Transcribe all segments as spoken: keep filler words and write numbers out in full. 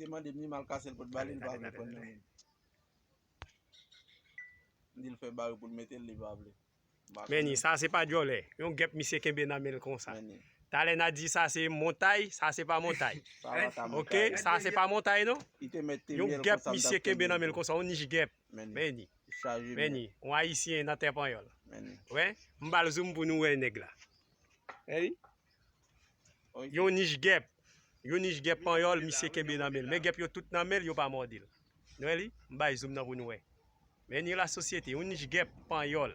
Misye mande m li mal kase l pot ba li, li pa vle pran nan men m. M di l fè bare pou l mete l, li pa vle. M pa konnen. Men ni, sa se pa djòlè. Yon gèp misye kenbe nan men l konsa. Men ni. Talè n a di sa se montay, sa se pa montay. Sa pa ta montay. Ok, sa se pa montay non. Li te mèt te myèl konsa. Yon gèp misye kenbe nan men l konsa, yon nich gèp. Men ni. Men ni. Chaje men. Men ni, yon ayisyen nan tè panyòl. Men ni. Wè, m ba l zoom pou nou wè nèg la. Wè li? Ok. Yon nich gèp. Yon nich gèp panyòl, misye kenbe nan men l. Men gèp yo tout nan men l, yo pa mòde l. Nou wè li? M bay zoom nan pou nou wè. Men ni la sosyete, yon nich gèp panyòl.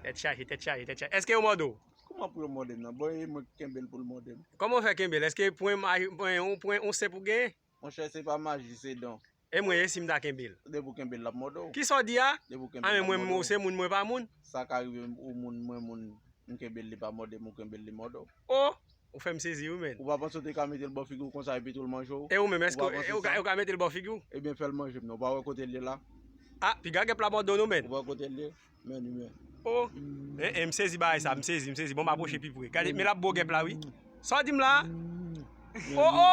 Tèt chaje, tèt chaje, tèt chaje. Èske yo mòde w? Kòman pou yo mòde m nan? Bon, e mwen ki kenbe l pou l mòde m. Kòman w fè kenbe l? Èske pwen, pwen, yon pwen, yon senp ou genyen? Monchè, se pa maji, se don. E mwen, e si m ta kenbe l? Depi w kenbe l, l ap mòde w. Kisa w di a? Depi w kenbe l, l ap mòde w. A, men mwen, mwen se moun, mwen pa moun. Sa ka rive ou moun, mwen moun, m kenbe l, li pa mòde m, ou kenbe l, li mòde w. O! Ou fè m sezi, wi, men. Ou pa panse w te ka mete l bò figi w konsa epi tou l manje w? E ou menm, èske ou ka, ou ka mete l bò figi w? Ebyen, fè l manje m non. Ou pa wè kote l ye la? A, piga gèp la mòde w non, men. Ou wè kote l ye? Men, men. O! En, en, m sezi bagay sa, m sezi, m sezi. Bon, m apwoche pi pre. Gade, men l ap bo gèp la, wi. Sa w di m la? O, o!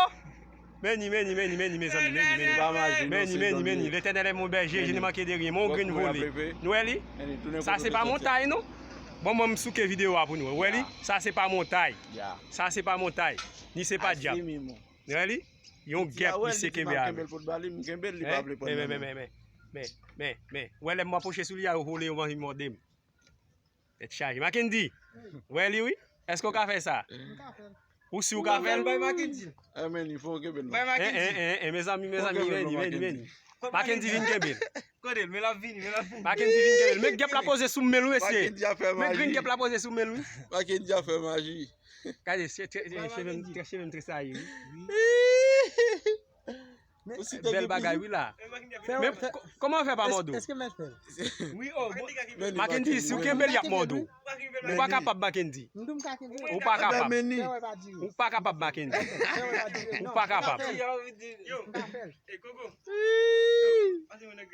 Men ni, men ni, men ni, men ni, mezanmi, men ni, men ni. Men ni, men ni, men ni. L'Éternel est mon berger, je ne manquerai de rien. Mon grenn vole. Nou wè li? Sa se pa montay, non? Bon, mwen, m souke videyo a pou nou. Ou wè li? Sa se pa montay. Sa se pa montay. Ni se pa dyab. Nou wè li? Yon gèp misye kenbe avè l. Men, men, men, men, men. Men, men, men. Ou wè lè m apwoche sou li a, yo vole, yo anvi mòde m. Tèt chaje. Mackendy, ou wè li, wi? Èske w ka fè sa? M ka fè l. Ou si w ka fè l? Bay Mackendy. E, men, li fò w kenbe l non. Bay Mackendy. En, en, en, en, mezanmi, mezanmi, men ni, men ni, men ni. Mackendy vin kenbe l. Kote l? Men l ap vini, men l ap vini. Mackendy vin kenbe l. Men gèp la poze sou men l, wi, mesye. Mackendy a fè maji. Men grenn gèp la poze sou men l, wi. Mackendy a fè maji. Gade, cheve m tresayi, wi. Bèl bagay, wi, la. Men kòman w fè pa mòde w? Èske m mèt fè l? Wi, o, Mackendy, si w kenbe l, y ap mòde w. Ou pa kapab, Mackendy. Ou pa kapab. Ou pa kapab, Mackendy. Ou pa kapab. M ka fè l.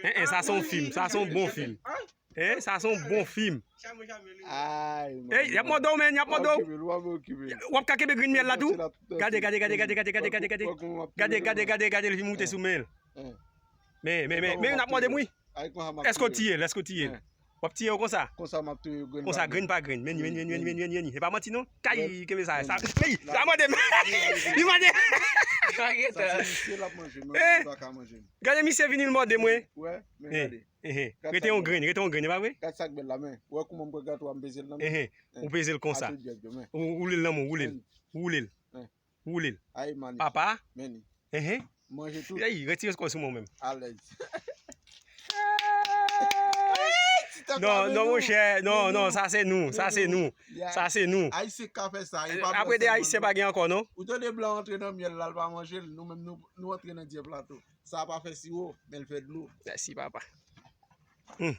En, en, sa se yon fim, sa se yon bon fim. En, sa se yon bon fim. Ey, y ap mòde w, men, y ap mòde w. W ap ka kenbe grenn myèl la tou. Gade, gade, gade. Gade, gade, gade, gade, l vin moute sou men l. Men, men, men, men, y ap mòde m, wi. Èske w tiye l? Èske w tiye l? W ap tiye yo konsa? Konsa, grenn pa grenn. Men ni, men ni, men ni, men ni, men ni, men ni. Se pa manti, non. Kay, kenbe sa, sa. Ey, sa mòde m. Li mòde m. Sa se misye l ap manje, mwen, m pa ka manje. Gade misye vini, l mòde mwen. Wè, men gade. Rete yon grenn, rete yon grenn, e pa vre? Gad sa k bèl la, men. Ou wè kouman m pran gato a, m peze l nan men? Ou peze l konsa. Ou woule l nan men w, woule l. Woule l. Woule l. Papa. Men ni. Manje tout. Ey, retire kò sou mwen menm. Alèz. Non, non, monchè, non, non, sa se nou, sa se nou. Sa se nou. Ayisyen ka fè sa. Apre de Ayisyen pa gen ankò, non? Ou tande blan antre nan myèl la, l pa manje l, nou menm nou, nou antre nan dyè plato. Sa pa fè siwo, men l fè dlo. Mèsi, papa. Hmm.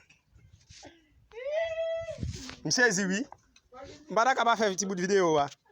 M sezi, wi. M pa ta ka pa fè ti bout videyo a.